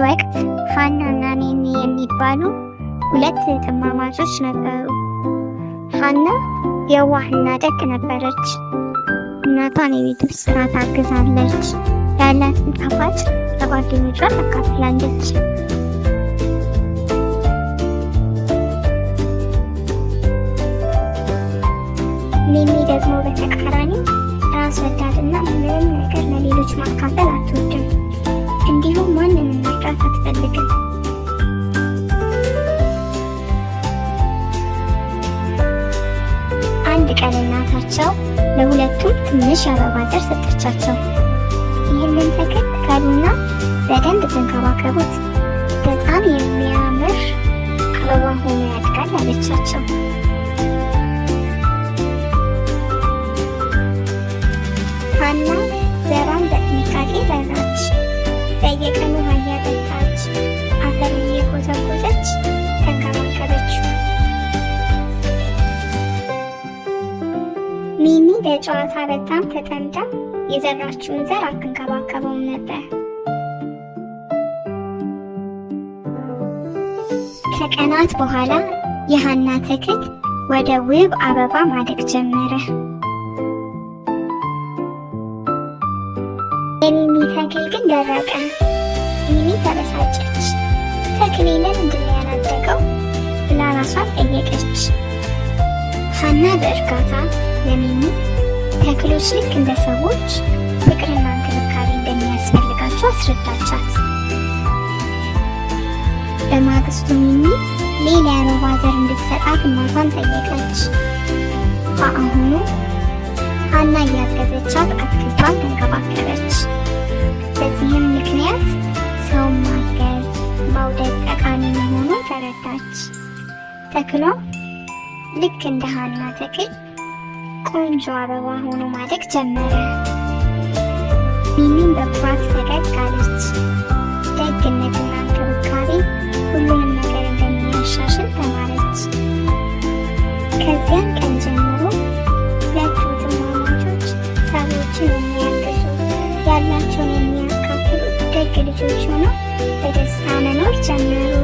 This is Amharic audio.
ወቅት ሀናና ሚሚ የሚባሉ ሁለት እህትማማቾች ነበሩ። ሀና የዋህና ደግ ነበረች። እናቷን የቤት ውስጥ ስራ ታግዛለች። ያላትን ጣፋጭ ለጓደኞቿ ታካፍላለች። ሚሚ ደግሞ በተቃራኒው ራስ ወዳድና ምንም ነገር ለሌሎች ማካፈል አትወድም። እንዲሁም ማንንም መርዳት አትፈልግም። አንድ ቀን እናታቸው ለሁለቱም ትንሽ የአበባ ዘር ሰጠቻቸው። ይህንን ተክል ትከሉና በደንብ ተንከባከቡት፣ በጣም የሚያምር አበባ ሆኖ ያድጋል አለቻቸው። ሀና ዘሯን በጥንቃቄ ዘራች። በየቀኑ ውሃ እያጠጣች፣ አፈር እየኮተኮተች ተንከባከበችው። ሚሚ በጨዋታ በጣም ተጠምዳ የዘራችውን ዘር አትንከባከበውም ነበር። ከቀናት በኋላ የሀና ተክል ወደ ውብ አበባ ማደግ ጀመረ። የሚሚ ተክል ግን ደረቀ። ሚሚ ተበሳጨች። ተክሌ ለምንድን ነው ያላደገው ብላ ራሷን ጠየቀች። ሀና በእርጋታ ለሚሚ ተክሎች ልክ እንደ ሰዎች ፍቅርና እንክብካቤ እንደሚያስፈልጋቸው አስረዳቻት። በማግስቱ ሚሚ ሌላ የአበባ ዘር እንድትሰጣት እናቷን ጠየቀች። በአሁኑ ሀና እያገዘቻት አትክልቷን ተንከባከበች። በዚህም ምክንያት ሰውን ማገዝ መውደድ ጠቃሚ መሆኑን ተረዳች። ተክሏ ልክ እንደ ሀና ተክል ቆንጆ አበባ ሆኖ ማደግ ጀመረ። ሚሚም በኩራት ፈገግ አለች። ደግነትና እንክብካቤ ሁሉንም ነገር እንደሚያሻሽል ተማረች። ከዚያም ቀን ጀምሮ ሁለቱ እህትማማቾች ሰዎችን የሚያግዙ፣ ያላቸውን የሚያካፍሉ ደግ ልጆች ሆነው በደስታ መኖር ጀመሩ።